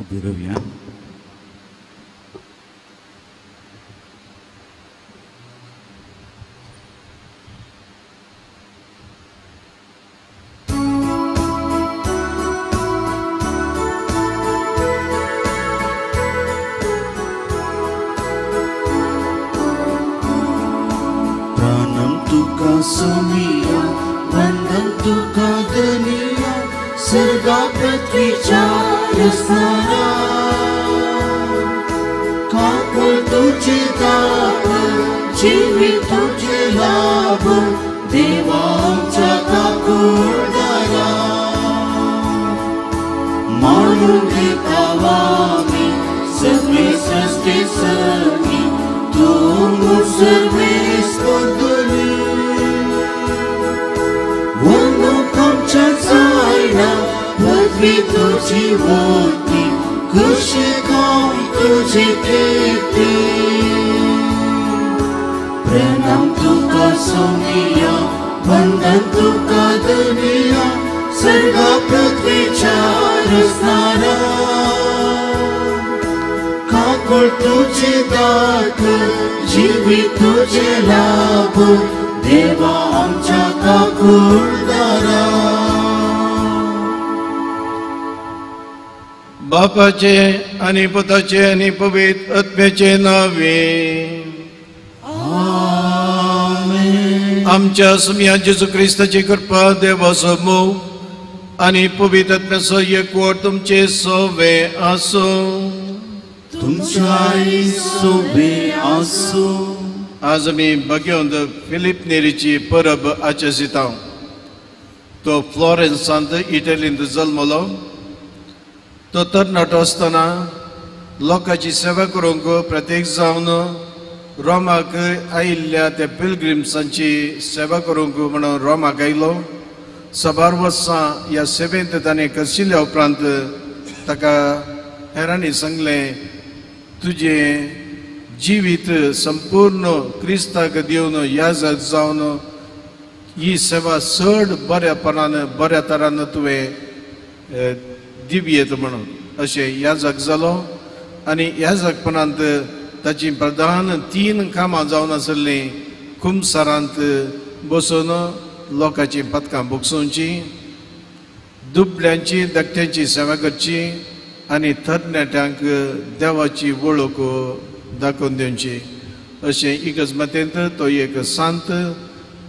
उबी रावया. सोमिया वंदन तुका दनिया सर्गा पृथ्वीच्या रसनारा काकुळ तुझे दाप जीवी तुझे लाभ देवा आमच्या काकुळदारा मानून घेतावा मी सगळी सृष्टी सगी तू सर्वेस कोदुली जायना पृथ्वी तुझी होती खुशी गाऊन तुझी कीर्ती प्रणाम तुका सोनिया वंदन तुका दनिया सर्गा पृथ्वीच्या रसनारा काकुळ तुझे दाख जीवी तुझे लाभ देवा आमच्या काकुळदारा. बापाचे आनी पुताचे आनी पवित्र आत्म्याचे नावे आमेन. आमच्या सुम्या जेजू क्रिस्ताची कृपा देवाचो मोग आनी पवित्र आत्म्याचो एकवट तुमचे सोवे आसूं. तुमच्याय सोवे आसूं. आज आमी भाग्यवंत फिलीप नेरीची परब आचरिता. तो फ्लॉरेन्सांत इटलींत जल्मलो. तो तरणाटो आसतना लोकांची सेवा करूंक प्रत्येक जावन रोमाक आयिल्ल्या त्या पिलग्रिम्सांची सेवा करूंक म्हणून रोमाक आयलो. साबार वर्सां ह्या सेवेंत ताणें करशिल्ल्या उपरांत ताका हेरांनी सांगलें, तुजें जिवीत संपूर्ण क्रिस्ताक दिवन याजक जावन ही सेवा चड बऱ्यापणान बऱ्या तरान तुवें दिवयेत म्हणून अशें याजक जालो. आनी याजकपणांत ताची प्रधान तीन कामां जावन आसलीं. कुमसारांत बसून लोकांची पदकां भोगसोवची, दुबळ्यांची धाकट्यांची सेवा करची आनी तरणाट्यांक देवाची वळख दाखोवन दिवची. अशें इगर्जमतेंत तो एक सांत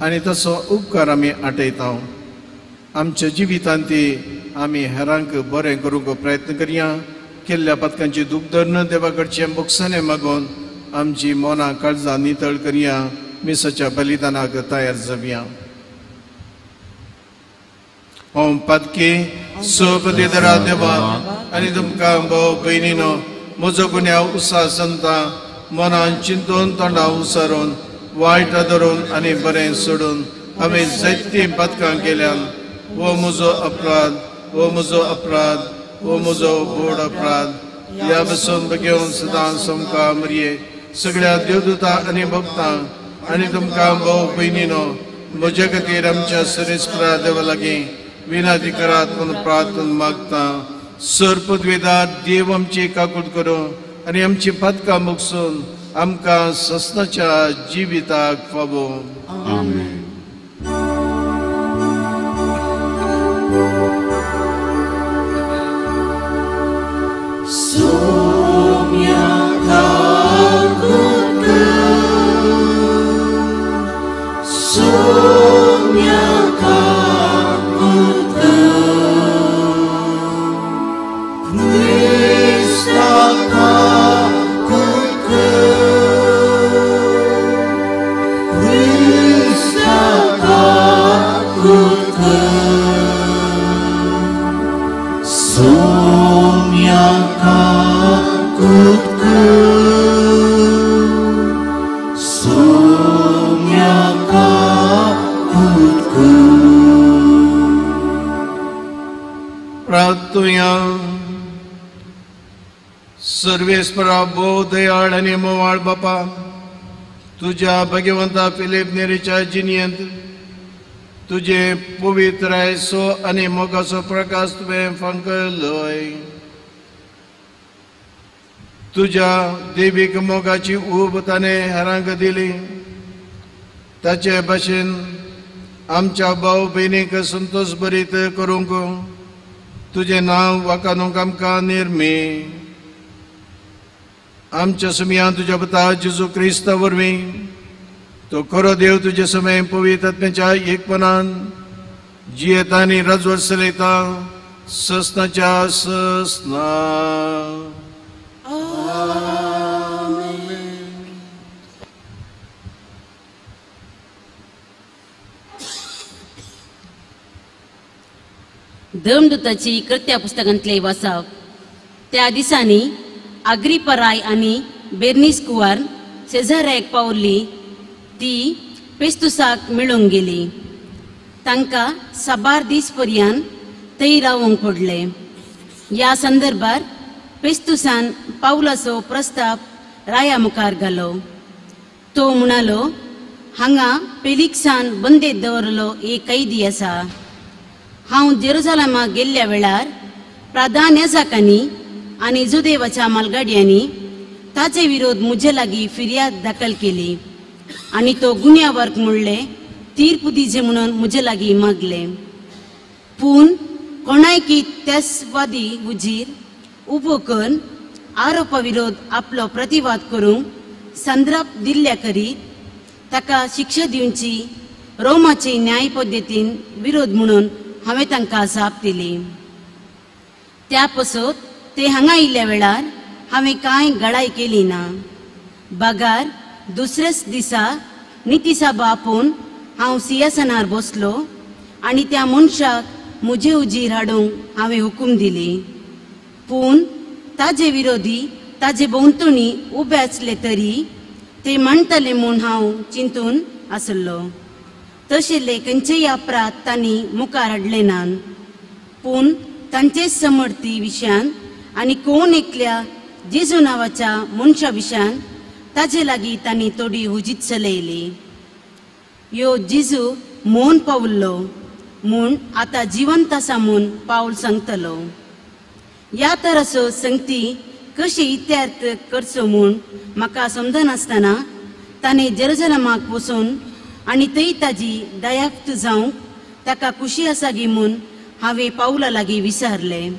आनी तसो उपकार आमी आठयता. आमच्या जिवितांत आमी हेरांक बरें करूंक प्रयत्न करया. केल्ल्या पदकांची दूख धरून देवा कडचें बोगसाणें मागून आमची मनां काळजां नितळ करया. मिसाच्या बलिदानाक तयार जावया. ओम पातकी सोपतीदरा देवा आनी तुमकां भाव भयणीनो म्हजो गुन्यांव उत्साह संता मनान चिंतून तोंडा उसारून वायट धरून आनी बरें सोडून हांवें जायतीं पदकां केल्यान. हो म्हजो अपराध, हो म्हजो अपराध, हो म्हजो व्हड अपराध. ह्या पसून घेवन सदां समका मरये सगळ्या देवदूता आनी भक्तां आनी तुमकां भाव भयणीनो म्हज्या खातीर आमच्या सरेस्परा देवा लागीं विनंती करात म्हणून प्रार्थना मागता. सर पदवेदार देव आमची काकूट करूं आनी आमची पदकां मुगसून आमकां ससनाच्या जिविताक फावो. आमेन. सोम्या काकूट सोम्या काकूट क्रिस्ता काकूट क्रिस्ता काकूट सोम्या काकूट सोम्या काकूट. प्रार्थुया. सर्वेस्परा भोव दयाळ आनी मोवाळ बापा, तुज्या भगवंता फिलीप नेरीच्या जिणेंत तुजे पवित्रायचो आनी मोगाचो प्रकाश तुवें फांकलोय. तुज्या देवीक मोगाची ऊब ताणें हेरांक दिली. ताचे भाशेन आमच्या भाव भयणीक संतोश भरीत करूंक तुजें नांव वाखाणूंक आमकां निर्मी. आमच्या सुमयान तुज्या पुता जेजू क्रिस्ता वरवीं तो खरो देव तुजे समय पवित्र आत्म्याच्या एकपणान जियेता आनी राजवट चलयता ससनाच्या ससना. धर्मदूताची कृत्या पुस्तकांतले वाचप. त्या दिसांनी आग्रिपा राय आनी बेर्नीस कुवार शेजाऱ्याक पावली. ती पेस्तुसाक मेळूंक गेली. तांकां साबार दीस पर्यंत थंय रावंक पडले. ह्या संदर्भार पेस्तुसान पावलाचो प्रस्ताव राया मुखार घालो. तो म्हणालो, हांगा पेलिक्सान बंदेत दवरलो एक कैदी आसा. हांव जेरुजालमाक गेल्ल्या वेळार प्रधान याजकांनी आनी जुदेवाच्या मालगाडयांनी ताचे विरोध म्हजे लागीं फिर्याद दाखल केली आनी तो गुन्यांवार्क म्हणले तीर्प दिजे म्हणून म्हजे लागीं मागले. पूण कोणायकी त्यासवादी उजीर उबो करून आरोपा विरोध आपलो प्रतिवाद करूंक संद्राप दिल्ल्या करीत ताका शिक्षा दिवची रोमाचे न्याय पद्दतीन विरोध म्हणून हांवें तांकां जाप दिली. त्या पसत ते हांगा आयिल्ल्या वेळार हांवें कांय गळाय केली ना. बागार दुसऱ्याच दिसा नितीसाबा आपोवन हांव सिंहासनार बसलो आनी त्या मनशाक म्हजे उजीर हाडूंक हांवें हुकूम दिली. पूण ताजे विरोधी ताजे भोंवतणी उबे आसले तरी ते म्हणटले म्हूण हांव चिंतून आसलो. तशें खंयचेय अपराध तांणी मुखार हाडले नात. पूण तांचेच समर्थी विशयान आनी कोण एकल्या जेजू नांवाच्या मनशा विशयान ताजे लागीं तांणी थोडी हुजीत चलयली. यो जेजू मोन पावल्लो म्हूण आतां जिवंत आसा म्हूण पावल सांगतलो. ह्या तराचो संगती कशी इत्यार्थ करचो म्हूण म्हाका समजनासतना ताणें जेरुजलमाक वचून आनी थंय ताजी दयाफ्त जावंक ताका खुशी आसा गी म्हूण हांवें पावला लागीं विचारलें.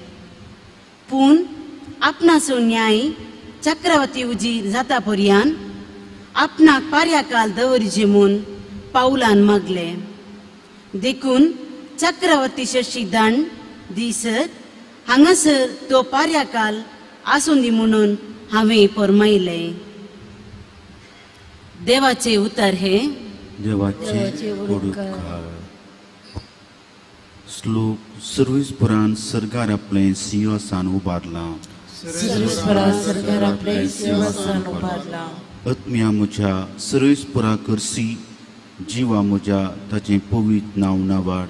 पूण आपणाचो न्याय चक्रवर्ती उजीर जाता पर्यान आपणाक पार्याकाल दवरिजे म्हूण पावलान मागलें. देखून चक्रवर्ती शशी दंड दिसत हांगासर तो पार्याकाल आसूं दी म्हणून हांवें फरमायलें. देवाचें उतर हें देवाचे उपकार. श्लोक. सर्वेस्परान सरकार आपलें सिंहासन उबारलां. सरकार आपलें सिंहासन उबारलां. आत्म्या म्हज्या सर्वेस्परा करसी, जिवा म्हज्या ताचें पवित्र नांव नावाड.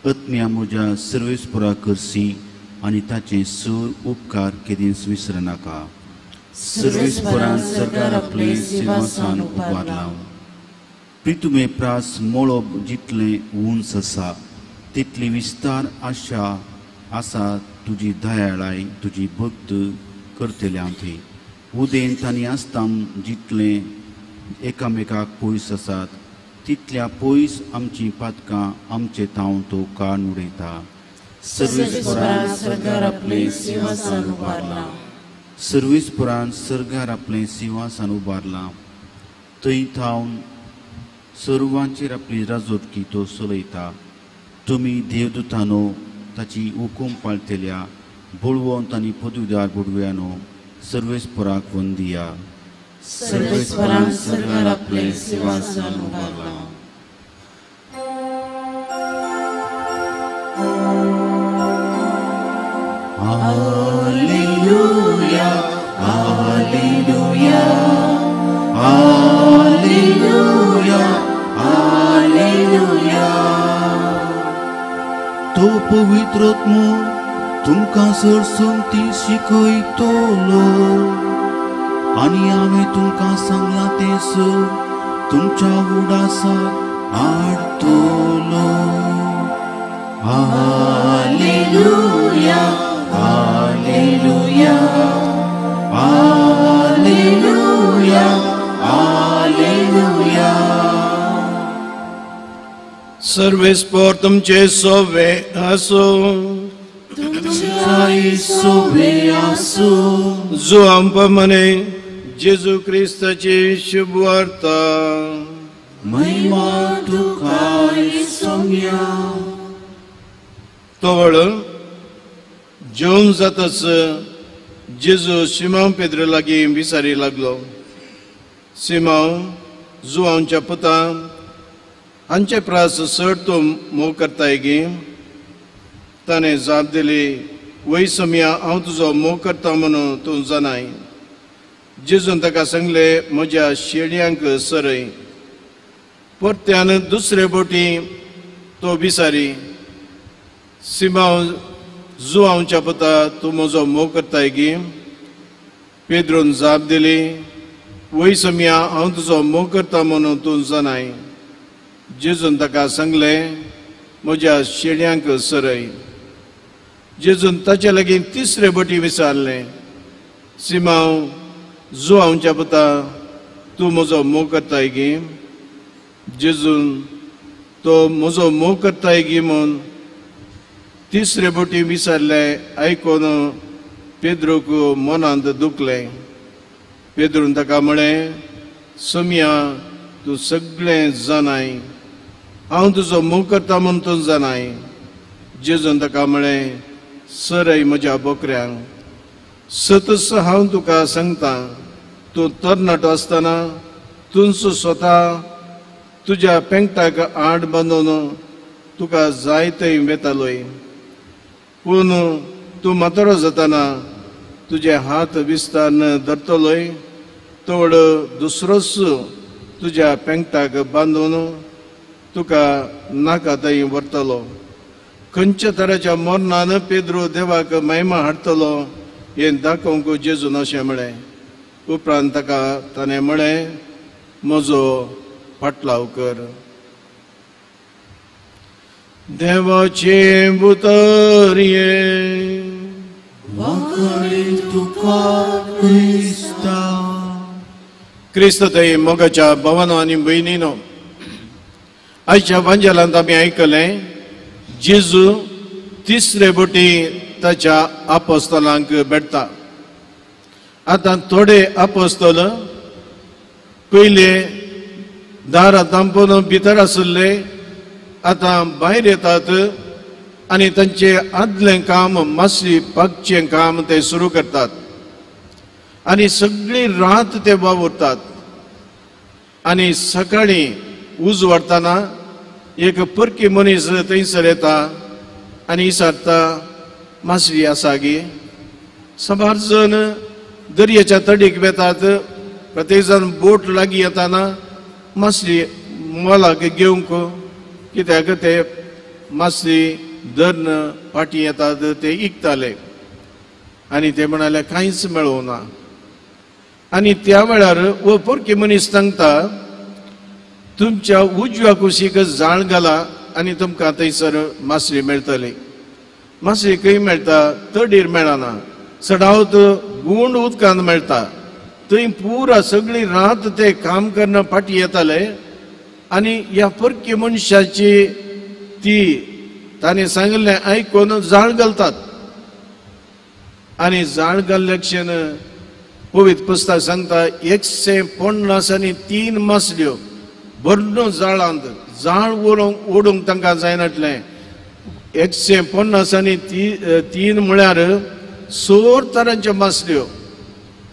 आत्म्या म्हज्या सर्वेस्परा करसी आनी ताचें सर उपकार केदींच विसरनाका. सर्वेस्परान सरकार आपलें सिंहासन उबारलां. प्रितुमे प्रास मळब जितलें उंच आसा तितली विस्तार आशा आसा तुजी दयाळाय तुजी भक्त करतल्या थंय. उदेंत आनी आसताम जितलें एकामेकाक पयस आसात तितल्या पयस आमचीं पातकां आमचे तांव तो कान उडयता. सर्वेस्परान सरकार आपलें सिंहासन उबारलां. सर्वेस्परान सर्गार आपलें सिंहासन उबारलां. थंय थावन सर्वांचेर आपली राजवटकी तो चलयता. तुमी देवदूतानो ताची हुकूम पाळटल्या बळवंत आनी पदवीदार बुडव्यानो सर्वेस्पराक वंदिया. सर्वेस्परान सरकार आपलें सिंहासन उबारलां. Hallelujah, hallelujah, hallelujah, hallelujah. तो पवित्र आत्मो तुमकां सरसमती शिकयतलो आनी हांवें तुमकां सांगलां तें सर तुमच्या उडासाक हाडटलो. Hallelujah, hallelujah, आलेलुया, आलेलुया. सर्वेस्पोर तुमचे सोवे आसो. तुमच्याय सोवे आसो. जुआं प्रमाणे जेजू क्रिस्ताची शुभवार्ता. महिमा तुका सोम्या. तवळ जेवन जातच जेजू सिमांव पेद्रो लागीं विचारी लागलो, सिमांव जुआंच्या पुता हांचे प्रास चड तूं मोग करताय गी? ताणें जाप दिली, वय सोम्या, हांव तुजो मोग करता म्हणून तूं जाणाय. जेजून ताका सांगलें, म्हज्या शेळयांक सरय. परत्यान दुसरे बोटी तो विचारी, सिमांव जुआंच्या पुता तूं म्हजो मोग करताय गी? पेद्रोन जाप दिली, वय सोम्या, हांव तुजो मोग करता म्हणून तूं जाणाय. जेजून ताका सांगलें, म्हज्या शेळयांक सरय. जेजून ताचे लागीं तिसरे बोटी विचारलें, सिमांव जुआंच्या पुता तूं म्हजो मोग करताय गी? जेजून तो म्हजो मोग करताय गी म्हूण तिसरे बोटी विचारलें आयकून पेद्रोक मनांत दुखलें. पेद्रोन ताका म्हळें, सोम्या, तूं सगळें जाणाय, हांव तुजो मोग करता म्हूण तूं जाणाय. जेजून ताका म्हळें, सरय म्हज्या बोकऱ्यांक. सतच हांव तुका सांगता, तूं तरणाटो आसतना तूंच स्वता तुज्या पेंगटाक आड बांदून तुका जाय थंय वेतालोय, पूण तूं म्हातारो जातना तुजे हात विस्तारन धरतलोय, तवळ दुसरोच तुज्या पेंगटाक बांदून तुका नाका थंय व्हरतलो. खंयच्या तराच्या मरणान पेद्रो देवाक महिमा हाडटलो हें दाखोवंक जेजून अशें म्हळें. उपरांत ताका ताणें म्हळें, म्हजो फाटलाव कर. देवाचें उतर हें. वांकडी तुका क्रिस्ता. क्रिस्त थंय मोगाच्या भावानो आनी भयणीनो, आयच्या वांजेलांत आमी आयकलें जेजू तिसरे बोटी ताच्या आपोस्तलांक भेटता. आतां थोडे आपोस्तल पयले दारां तांपून भितर आशिल्ले आतां भायर येतात आनी तांचें आदलें काम मासळी पाकचें काम ते सुरू करतात आनी सगळी रात ते वावुरतात. आनी सकाळीं उजवाडटना एक परकी मनीस थंयसर येता आनी विचारता, मासळी आसा गी? साबार जण दर्याच्या तडीक वेतात, प्रत्येक जाण बोट लागीं येताना मासळी मोलाक घेवंक, कित्याक ते मासळी धरून फाटीं येतात ते इकताले. आनी ते म्हणाले कांयच मेळोवना. आनी त्या वेळार हो परकी मनीस सांगता, तुमच्या उजव्या कुशीक जाळ घाला आनी तुमकां थंयसर मासळी मेळटली. मासळी खंय मेळटा? तडीर मेळना, चडावत गुंड उदकांत मेळटा. थंय पुरा सगळी रात ते काम करणं फाटीं येताले आनी ह्या परकी मनशाची ती ताणें सांगिल्लें आयकून जाळ घालतात. आनी जाळ घाल्ल्या क्षण पवित्र पुस्तक सांगता 153 मासल्यो भरून जाळांत, जाळ ओडूंक तांकां जायनाटलें. 153 म्हळ्यार 100 तरांच्यो मासल्यो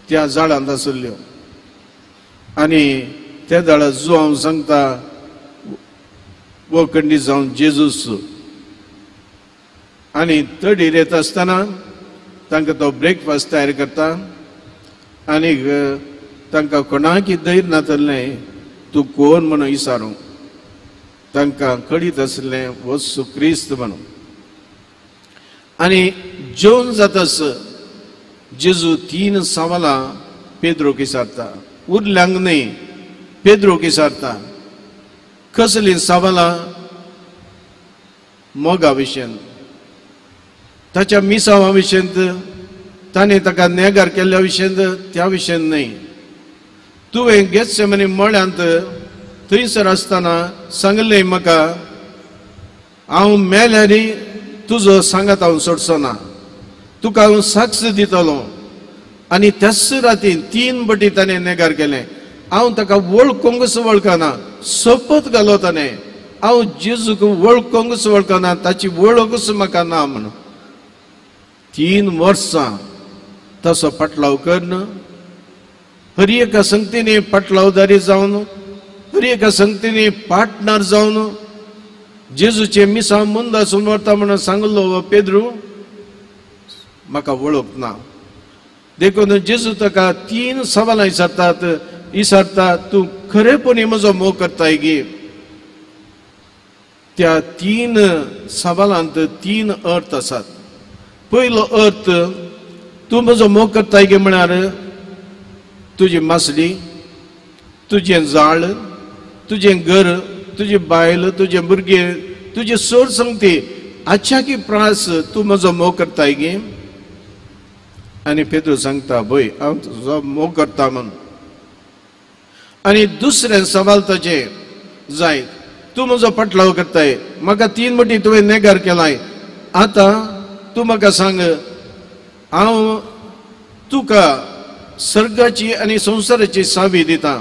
त्या जाळांत आशिल्ल्यो. आनी त्या जाळार जो हांव सांगता वो कंडी जावन जेजूस. आनी तडीर येता आसतना तांकां तो ब्रेकफास्ट तयार करता आनी तांकां कोणाकी धैर्य नातलें तूं कोण म्हणून विचारूंक. तांकां कळीत आसलें वस्तू क्रिस्त म्हणून. आनी जेवन जाताच जेजू 3 सवालां पेद्रोक विचारता, उरल्यांक न्हय, पेद्रोक विचारता. कसलीं सवालां? मोगा विशयन, ताच्या मिसावा विशयंत, ताणें ताका नेगार केल्ल्या विशयन त्या विशयन न्हय. तुवें गेत्सेमनी मळ्यांत थंयसर आसतना सांगलें म्हाका, हांव मेल्यार तुजो सांगात हांव सोडचो ना, तुका हांव साक्ष दितलो. आनी त्याच रातीन 3 बटी ताणें नेगार केलें. हांव ताका वळखूंकच वळखना, सोपत घालो ताणें, हांव जेजूक वळखूंकच वळखना, ताची वळखूच म्हाका ना म्हणून. 3 वर्सां तसो पाटलाव करून हर एका संगतीने पाटलावदारी जावन, हर एका संगतीने पार्टनर जावन जेजूचे मिसां मुंदासून व्हरता म्हणून सांगलो हो पेद्रू म्हाका वळख ना. देखून जेजू ताका 3 सवालां विचारतात, विचारता तूं खरेपणी म्हजो मोग करताय गी? त्या 3 सवालांत 3 अर्थ आसात. पयलो अर्थ, तूं म्हजो मोग करताय गी म्हळ्यार तुजी मासली, तुजें जाळ, तुजें घर, तुजी बायल, तुजें भुरगें, तुजी सोर संगती हाच्या की प्रास तूं म्हजो मोग करताय गी? आनी पेद्रू सांगता, भय हांव तुजो मोग करता म्हूण. आनी दुसरें सवाल ताचें जाय, तूं म्हजो पाटलाव करताय, म्हाका 3 मटी तुवें नेगार केलाय, आतां तूं म्हाका सांग, हांव तुका सर्गाची आनी संवसाराची सावी दिता,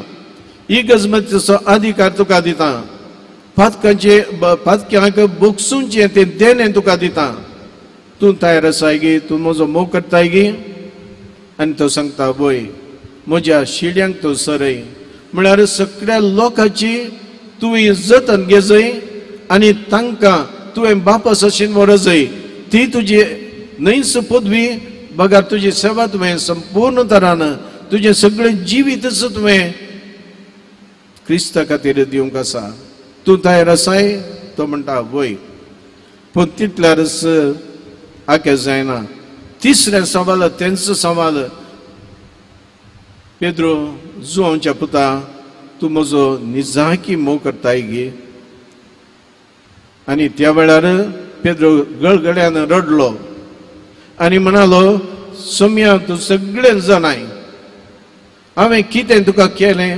इगर्जमतीचो अधिकार तुका दिता, पातकांचे पातक्यांक बोगसूंचें तें देणें तुका दिता, तूं तयार आसाय गी? तूं म्हजो मोग करताय गी? आनी तो सांगता, वय म्हज्या शिड्यांक तूं सरय, म्हळ्यार सगळ्या लोकांची तुवें जतन घेजय आनी तांकां तुवें बापा सशीन व्हरजय, ती तुजी न्हयच पदवी बगर तुजी सेवा तुवें संपूर्ण तरान तुजें सगळें जिवीतच तुवें क्रिस्ता खातीर दिवंक आसा, तूं तयार आसाय? तो म्हणटा, वय. पूण तितल्यारच आके जायना. तिसरें सवाल तेंच सवाल, पेद्रो जुवांच्या पुता तूं म्हजो निजाकी मोग करताय गी? आनी त्या वेळार पेद्रो गळगळ्यान रडलो आनी म्हणालो, सोम्या तूं सगळें जाणाय, हांवें कितें तुका केलें,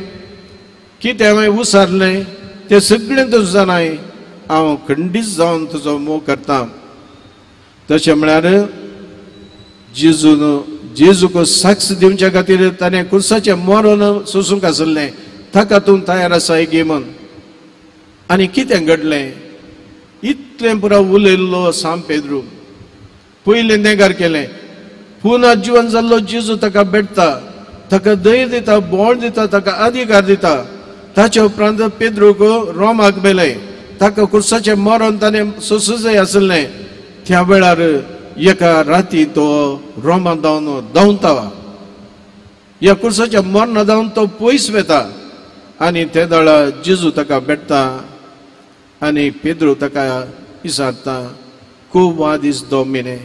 कितें हांवें उसारलें तें सगळें तूं जाणाय, हांव खंडीत जावन तुजो मोग करता. तशें म्हळ्यार जेजून जेजूक साक्ष दिवच्या खातीर ताणें कुर्साचें मरण सोसूंक आसलें, ताका तूं तयार आसाय गे म्हूण. आनी कितें घडलें? इतलें पुरो उलयल्लो सांत पेद्रू, पयलें नेगार केलें, पुनः जिवन जाल्लो जेजू ताका भेटता, ताका धैर्य दिता, बळ दिता, ताका अधिकार दिता. ताच्या उपरांत पेद्रूक रोमाक मेलें, ताका कुर्साचें मरण ताणें सोसूं जाय आसलें. त्या वेळार एका राती तो रोमा धांवन धांवता, ह्या कुर्साच्या मरणा धांवन तो पयस वता आनी ते वेळार जेजू ताका भेटता आनी पेद्रू ताका विचारता, खूब वादीस दोमिने,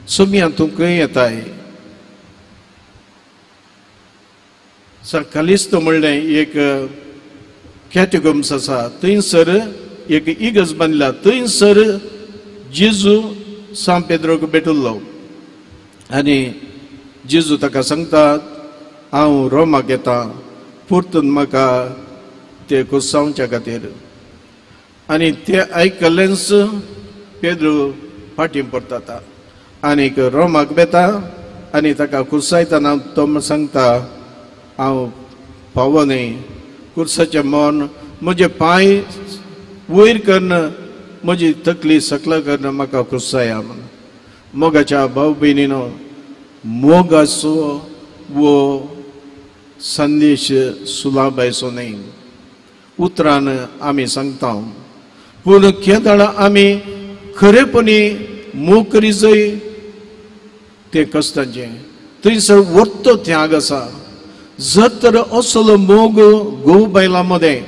सोम्या तूं खंय येताय? कालिस्तो म्हणलें एक कॅटेगम्स आसा, थंयसर एक इगर्ज बांदल्या, थंयसर जेजू सांत पेद्रोक भेटिल्लो आनी जेजू ताका सांगता, हांव रोमाक येता, परतून म्हाका ते कुसावच्या खातीर. आनी ते आयकल्लेंच पेद्रू फाटीं परतता आनीक रोमाक वेता आनी ताका कुर्सायतना तो सांगता, हांव पावो न्हय, कुर्साचें मन म्हजे पांय वयर करून म्हजी तकली सकला करून म्हाका कुर्साया म्हूण. मोगाच्या भाव भयणीनो, मोगाचो वो संदेश सुलाबायचो न्हय, उतरान आमी सांगता, पूण केदळा आमी खरेपणी मोग करी जय तें कश्टांचें, थंयसर वर्तो त्याग आसा. जर तर असलो मोग घोव बायलां मदें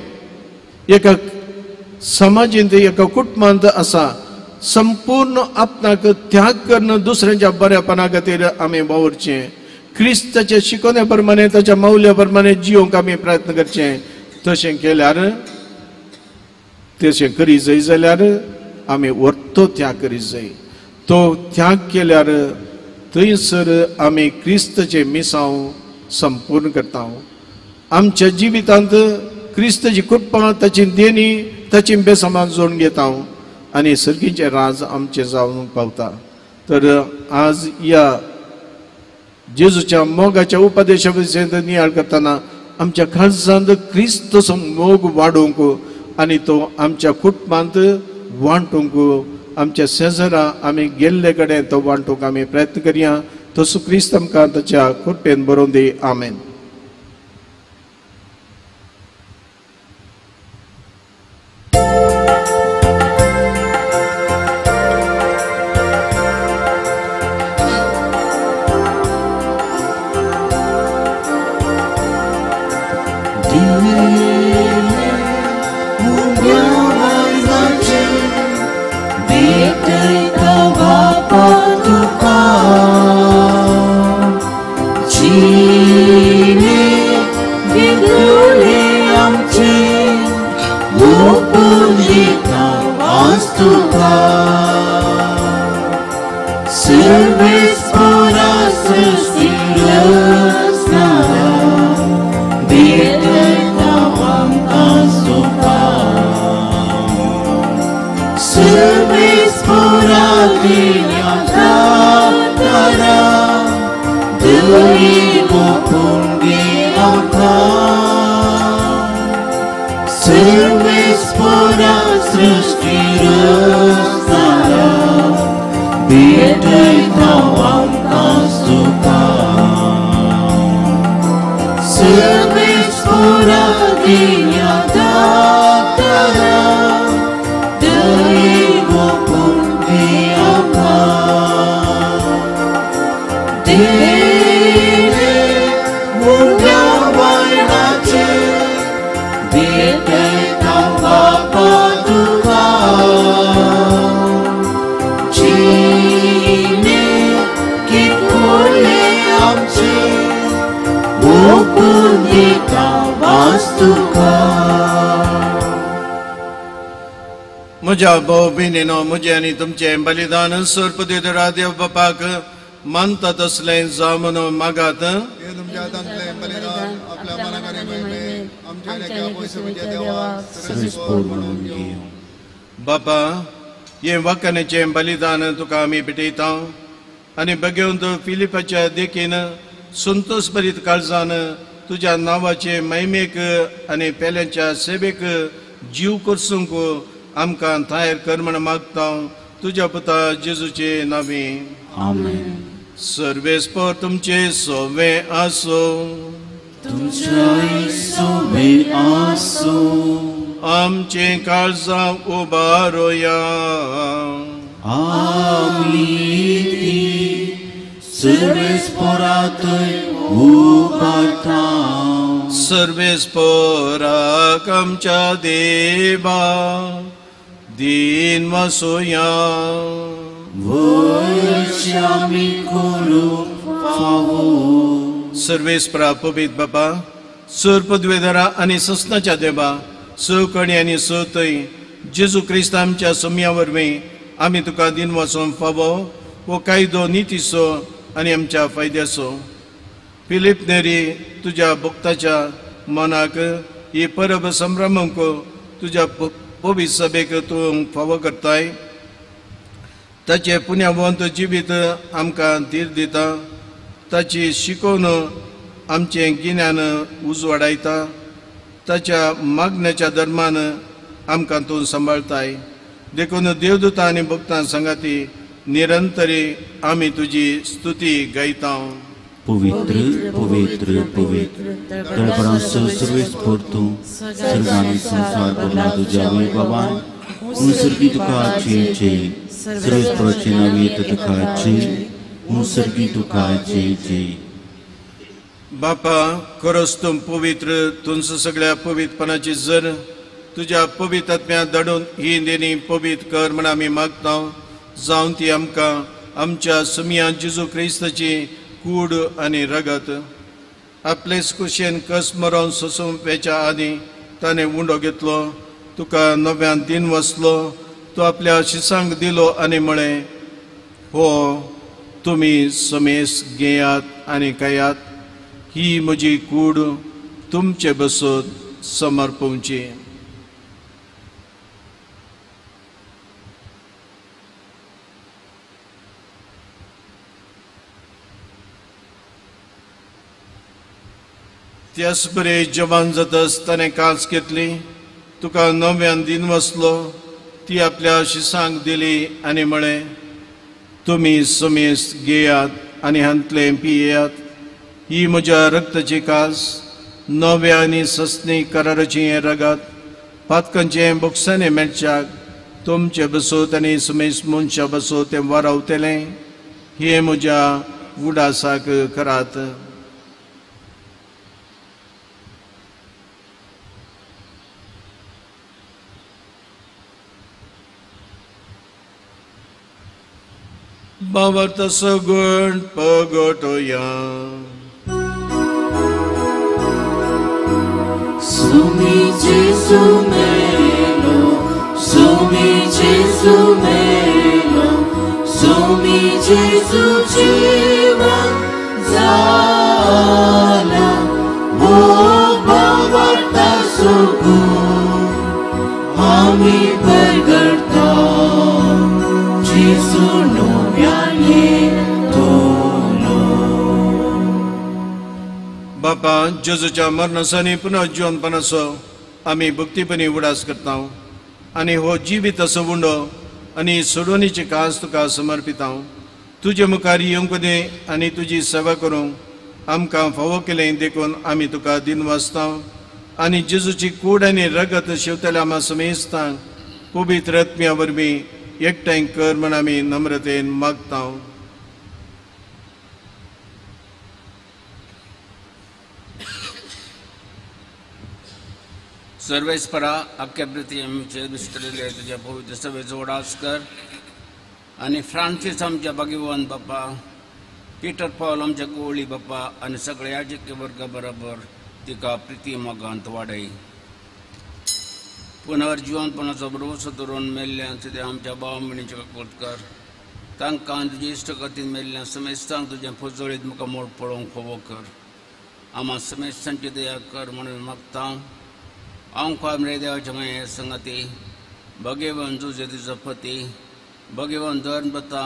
एका समाजींत एका कुटुंबांत आसा, संपूर्ण आपणाक त्याग करून दुसऱ्यांच्या बऱ्यापणा खातीर आमी वावुरचें, क्रिस्ताच्या शिकवणे प्रमाणे ताच्या मौल्या प्रमाणे जिवंक आमी प्रयत्न करचें. तशें केल्यार, तशें करी जाय जाल्यार आमी वर्तो त्याग करी जाय. तो त्याग केल्यार थंयसर आमी क्रिस्तचें मिसांव संपूर्ण करता. आमच्या जिवितांत क्रिस्तची कृपा, ताची देणी, ताची बेसमान जोडून घेता आनी सर्गीचें राज आमचें जावन पावता. तर आज ह्या जेजूच्या मोगाच्या उपदेशा विशयी नियाळ करतना आमच्या काळजांत क्रिस्तचो मोग वाडोवंक आनी तो आमच्या कुटुंबांत वांटूंक, आमच्या शेजरा आमी गेल्ले कडेन तो वांटूंक आमी प्रयत्न करया. तसो क्रिस्त आमकां ताच्या कृपेन बरोवन दी. आमेन. म्हज्या भाव भयणीनो, म्हजें आनी तुमचें बलिदान सर्पदेवरा देव बापाक मानता तसलें जावं म्हणून मागात. बापा, हें वाखाणेचें बलिदान तुका आमी भेटयता आनी बगेवंत फिलिपाच्या देखीन संतोष भरीत काळजान तुज्या नांवाचे महिमेक आनी पेल्यांच्या सेवेक जीव करसूंक आमकां तयार कर म्हण मागता तुज्या पुता जेजूचे नांवे. आमेन. सर्वेस्पर तुमचे सोवे आसो. तुमच्याय सोवे आसो. आमचे काळजां उबारोया. आमी ती सर्वेस्परातय उबारता. सर्वेस्पराक आमच्या देवा दीन वसोया. वयरचे आमी करूंक फावो. सर्वेस्परा पवित्र बापा, सर्पद्वेदरा आनी ससनाच्या देवा, स कणी आनी स थंय जेजू क्रिस्त आमच्या सोम्या वरवीं आमी तुका दीन वचोंक फावो हो कायदो नितीचो आनी आमच्या फायद्याचो. फिलीप नेरी तुज्या भक्ताच्या मनाक ही परब संभ्रमूंक तुज्या पवित्र सभेक तूं फावो करताय. ताचें पुण्यावंत जिवीत आमकां धीर दिता, ताची शिकोवन आमचें गिन्यान उजवाडायता, ताच्या मागण्याच्या धर्मान आमकां तूं सांबाळताय. देखून देवदूता आनी भक्तां सांगाती निरंतरी आमी तुजी स्तुती गायता. पवित्र पवित्र पवित्र तळपणाचो सर्वेस्पर तूं, सर्गांनी संवसार भरला तुज्या वैभवान. उंसर्गी तुका जय जय. सर्वेस्पराचे नांव येता तुका जय. उंसर्गी तुका जय जय. बापा, खरोच तूं पवित्र, तुमचो सगळ्या पवित्रपणाची जर तुज्या पवित्र आत्म्या धाडून ही देणी पवित्र कर म्हण आमी मागता. जावन ती आमकां आमच्या सुमया जेजू क्रिस्ताची कूड आनी रगत आपलेच कुशेन कस मरोन सोसूंक वेच्या आदीं ताणें उंडो घेतलो, तुका नव्यान दिन वसलो, तो आपल्या शिसांक दिलो आनी म्हळें, हो तुमी समेस घेयात आनी खायात, ही म्हजी कूड तुमचे बसत समर्पवची. त्याच बरे जवान जातच ताणें कास घेतली, तुका नव्यान दिन वसलो, ती आपल्या शिसांक दिली आनी म्हळें, तुमी समेस घेयात आनी हांतलें पियेयात, ही म्हज्या रक्ताची कास, नव्या आनी सस्नी कराराची हें रगत, पातकांचें बोक्सांनी मेळच्याक तुमचे बसोत आनी समेस मनशा बसोत तें वारावतलें, हें म्हज्या उडासाक करात. भावार्थ सगुण पगटोया. Sumi Jesu melo, Sumi Jesu melo, Sumi Jesu jivan zala, O bhavartha sugun, ami pargarta, Jesu नव्याने तोलो. बापा, जेजूच्या मरणाचो पुनर्जीवनपणाचो आमी भक्तीपणी उडास करता आनी हो जिवीत असो उंडो आनी सोडवणीची कास तुका समर्पिता. तुजे मुखार येवंक दी आनी तुजी सेवा करूंक आमकां फावो केलें देखून आमी तुका दिनवासता आनी जेजूची कूड आनी रगत शेवतल्या आमा समेस्तांक पवित्र आत्म्या वरवीं एकठांय कर म्हण आमी नम्रतेन मागता. सर्वेस्परा आख्या प्रती आमचे विस्तरिल्ले तुज्या पवित्र सभेचो उडास कर आनी फ्रांसीस आमच्या भाग्यवान बापा, पिटर पावल आमच्या गोवळी बापा आनी सगळ्या याजकी वर्गा बरोबर तिका प्रिती मोगांत वाडय. पुनर्जिवनपणाचो भरवसो धरून मेल्ल्यान सुद्दां आमच्या भाव भयणींचे काकूट कर, तांकां तुजे इश्टगतीन मेल्ल्यान समेस्तांक तुजें पोजोळीत मुखामोड पळोवंक फावो कर. आमा समेस्तांची दया कर म्हणून मागता. हांव रे देवाच्या माये संगाती भगेवन जुजे तिचो पती, भगेवन धर्मपता,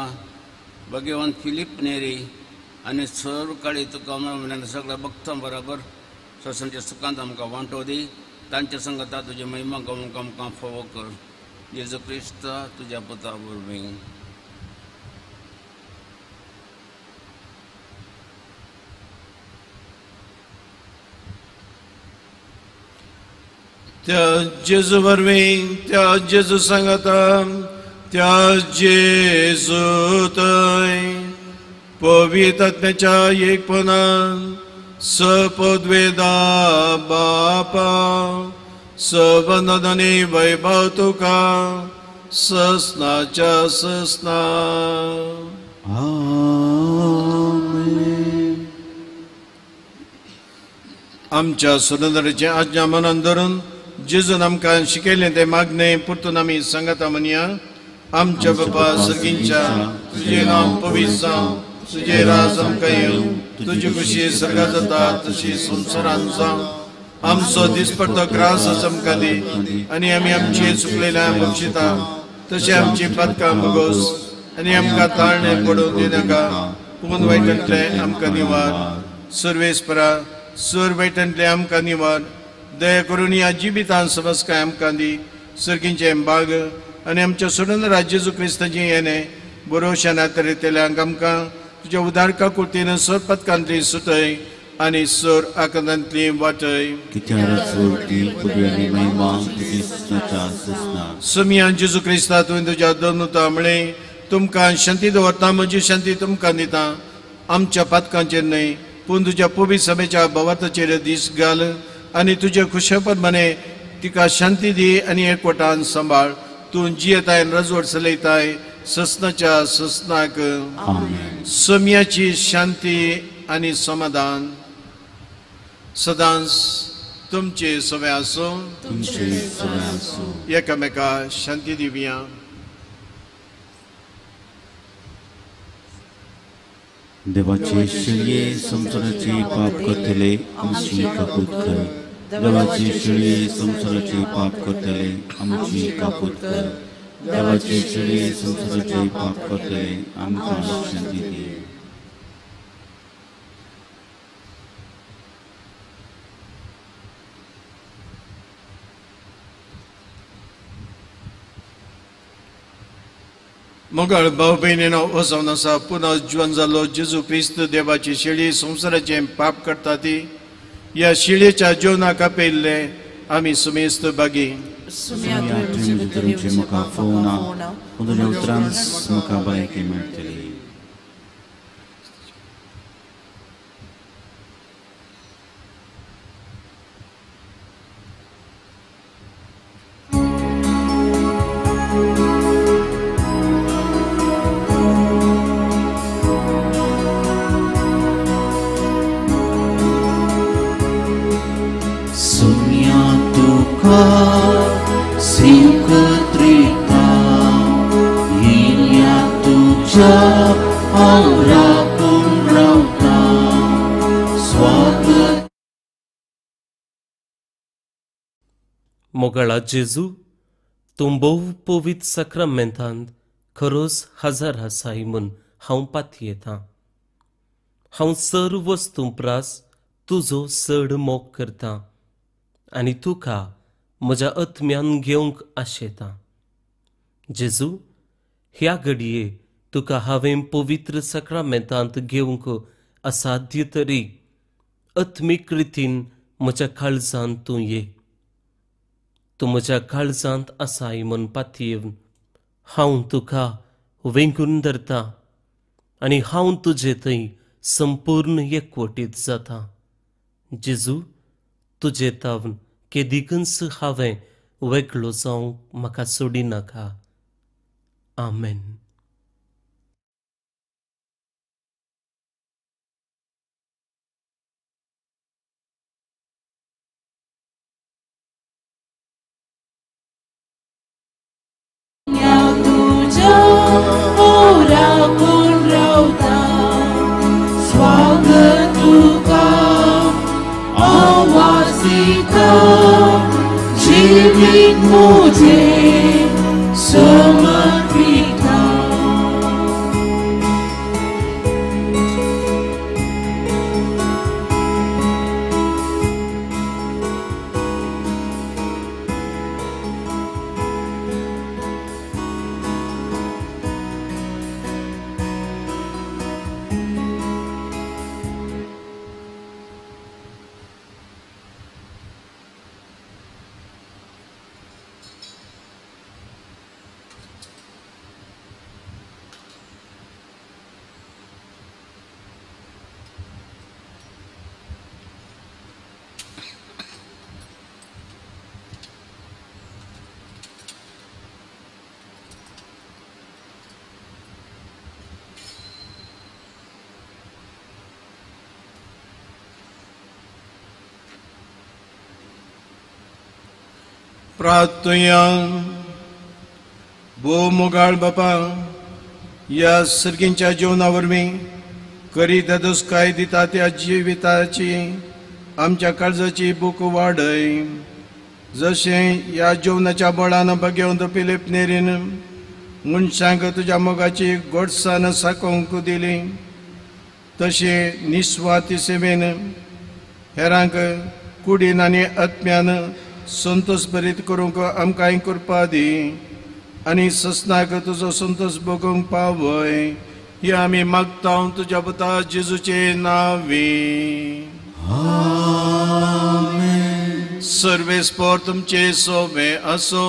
भगेवन फिलीप नेरी आनी सर्व काळी तुका म्हणल्यार सगळ्या भक्तां बराबर सोसांच्या सुखांत आमकां वांटो दी. तांच्या संगता तुजी महिमा गावंक आमकां फावो कर. जेजू क्रिस्त तुज्या पुता वरवीं. त्या जेजू वरवीं, त्या जेजू सांगाता, त्या जेजू थंय पवित्र आत्म्याच्या एकपणान सपदवेदा बापा सवंदनी वैभव तुका ससनाच्या ससना. आमेन. आमच्या सुरंदराचें आज्ञा मनान धरून जेजून आमकां शिकयलें तें मागणें परतून आमी सांगता म्हणया. आमच्या बापा सर्गींच्या, तुजें नांव पवित्र जावं, तुजें राज आमकां येवं, तुजी खुशी सर्गात जाता तशी संवसारांत जावं. आमचो दिसपट्टो ग्रास आमकां दी आनी आमी आमची चुकलेल्या बक्षिता तशें आमची पातकां भोगोस आनी आमकां ताळणे पडूंक दिनाका, पूण वायटांतलें आमकां निवार. सर्वेस्परा सर वायटांतलें आमकां निवार. दया करून ह्या जिवितान समजकाय आमकां दी. सर्गींचें बाग आनी आमच्या सोडून जेजू क्रिस्ताचें येणें बरोवश्या नातरेतल्यांक आमकां तुज्या उदारका कुर्तीन सर पदकांतली सुटय आनी सर आकांतांतली वाटय. समियान जेजू क्रिस्ता तुवें तुज्या दोनुता म्हळें, तुमकां शांती दवरता, म्हजी शांती तुमकां दिता. आमच्या पातकांचेर न्हय पूण तुज्या पवित्र सभेच्या भावार्थाचेर दीस घाल आनी तुजे खुशे प्रमाणे तिका शांती दी आनी एकवटान सांबाळ. तूं जियेताय रजवड चलयताय ससनाच्या ससनाक. सम्याची शांती आनी समाधान सदांच तुमचे सवे आसूं. एकामेका शांती दिवया. देवाचे शिळये संवसाराचे पाप करतले आमची काकूत कर. देवाचे शिळये संवसाराचे पाप करतले आमची काकूत कर. देवाचे शिळये संवसाराचे पाप करतले आमकां शांती दी. मोगाळ भाव भयणीनो हो जावन आसा पुनः जिवन जाल्लो जेजू क्रिस्त देवाची शेळी संवसाराचें पाप करता ती ह्या शेळयेच्या जेवणाक आपयल्ले आमी सुमेस्त बागी. म्हाका फोवना पूण तुज्या उतरान म्हाका भलायकी मेळटली. मोगाळा जेजू, तूं भोव पवित्र साक्रामेंतांत खरोच हजर आसाय म्हूण हांव पातयेतां. हांव सर्व वस्तूं प्रास तुजो चड मोग करतां आनी तुका म्हज्या आत्म्यान घेवंक आशेतां. जेजू, ह्या घडये तुका हांवें पवित्र साक्रामेंतांत घेवंक असाध्य तरी आत्मीक रितीन म्हज्या काळजांत तूं ये. तूं म्हज्या काळजांत आसाय म्हूण पातयेवन हांव तुका वेंगून धरतां आनी हांव तुजे थंय संपूर्ण एकवटीत जाता. जेजू, तुजे तावन केदिकूच हांवें वेगळो जावंक म्हाका सोडिनाका. आमेन. जीवित मुझे समर्पिता. प्रार्थुया. भोव मोगाळ बापा, ह्या सर्गींच्या जेवणा वरवीं करी दादोसकाय दिता त्या जिविताची आमच्या काळजाची भूक वाडय. जशें ह्या जेवणाच्या बळान बगेवन पिलीप नेरीन मनशांक तुज्या मोगाची गोडसाण साकोवंक दिली, तशें निस्वार्थी सेवेन हेरांक कुडीन आनी आत्म्यान संतोष भरीत करूंक आमकांय कृपा दी आनी ससनाक तुजो संतोष भोगूंक पावय. ही आमी मागता तुज्या पुता जेजूचे नांवे. आमेन. सर्वेस्पोर तुमचे सोबे आसो.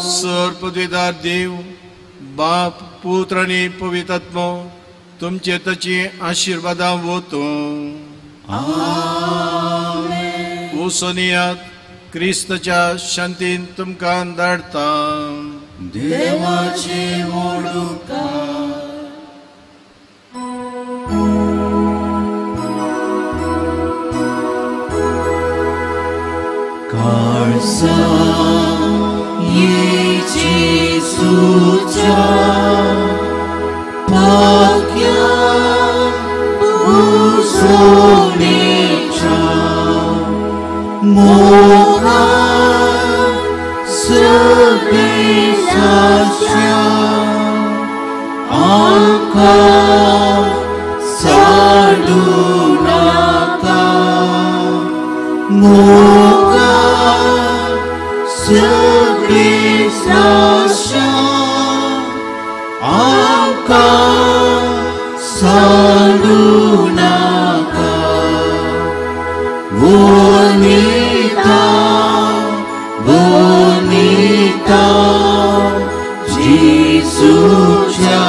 सर पदवीदार देव बाप पुत्र आनी पवित्र आत्मो तुमचे ताची आशिर्वादां वतूं. वसोनियात क्रिस्ताच्या शांतीन तुमकां धाडटा. देवाचे व्हडुकार. काळजा ये जेजूच्या वाक्यान बुजोणेच्या मोगान सगळेसाच्या आमकां साडू नाका मोगान सगळेसाच्या आमकां साडू नाका वनिता वनिता जेजूच्या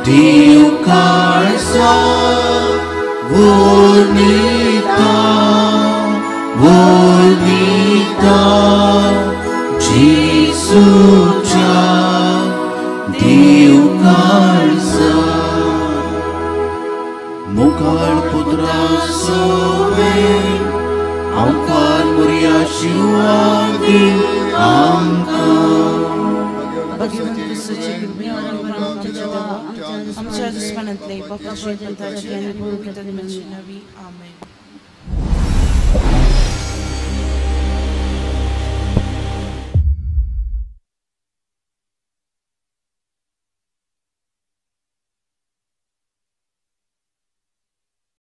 देवकाळसा वनिता वनिता जेजूच्या देवकाळसा मुखार पुत्रा सोवे आमकार मुरया शिवादी आमकां आमच्या दुस्मानांतले बापाची पुताची आनी पवित्र आत्म्याची नांवी आमेन.